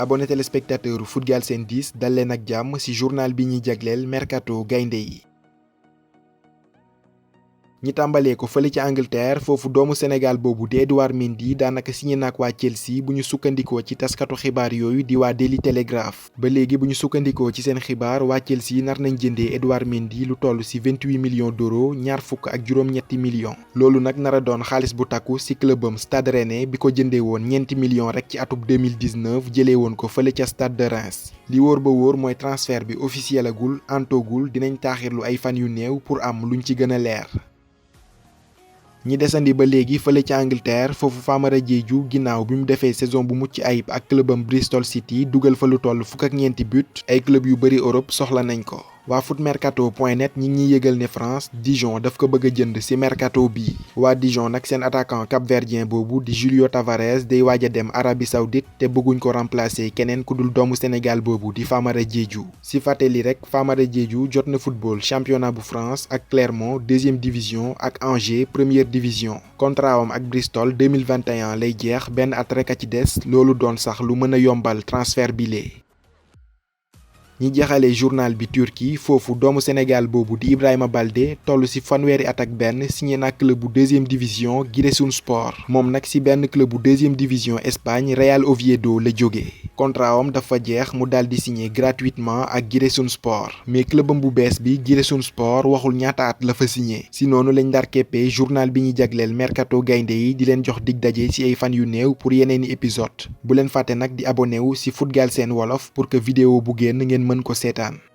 abonné téléspectateur Foot Galsen 10 dal leen ak jàmm ci journal bi ñuy jagleel mercato gaynde yi. ñi tàmbalee ko fële ci Angleterre foofu doomu Sénégal boobu di Edouard Mendy daanaka signé na ak waa Chelsea bu ñu sukkandikoo ci taskatu xibaar yooyu di waa Daily Telegraph. ba léegi bu ñu sukkandikoo ci seen xibaar waa Chelsea nar nañ jëndee Edouard Mendy lu toll ci 28 millions d'euros ñaar fukk ak juróom-ñetti millions. loolu nag nar a doon xaalis bu takku ci clubam Stade Rennais bi ko jëndee woon ñeenti millions rek ci atub 2019 jëlee woon ko fële ca Stade de Reims. li wóor ba wóor mooy transfert bi officiel agul antoogul dinañ taaxirlu ay fan yu néew pour am luñ ci gën a leer. ñi desandi ba léegi fële ci Angleterre foofu Famara Diédhiou ginnaaw bi mu defee saison bu mucc ayib ak clubam Bristol City dugal fa lu toll fukk ak ñeenti but ay club yu bari Europe soxla nañ ko. waa footmercato.net ñi ngi yëgal ne France Dijon daf ko bëgg a jënd ci mercato bii. waa Dijon nag seen attaquant cap-verdien boobu di Julio Tavares day waaj a dem Arabie Saoudite te bëgguñ ko remplacer keneen ku dul doomu Sénégal boobu di Famara Diédhiou. ci fàttali rek Famara Diédhiou jot na football championnat bu France ak Clermont deuxième division ak Angers première division. contrat am ak Bristol 2021 lay jeex benn at rek a ci des loolu doon sax lu mën a yombal transfert bi lee. ñi jeexalee journal bi Turquie foofu doomu Sénégal boobu di Ibrahima Baldé toll ci fanweeri at ak benn signé na club bu deuxième division Giresunspor moom nag ci benn club bu deuxième division Espagne Real Oviedo la jógee. contrat am dafa jeex mu daal di signé gratuitement ak Giresunspor mais clubam bu bees bi Giresunspor waxul ñaata at la fa signé. ci noonu lañ ndar keppee journal bi ñuy jagleel mercato gaynde yi di leen jox dig daje ci ay fan yu néew pour yeneeni épisode bu leen fàtte nag di abonné wu ci Foot Galsen Wolof pour que vidéo bu génn ngeen mën ko seetaan.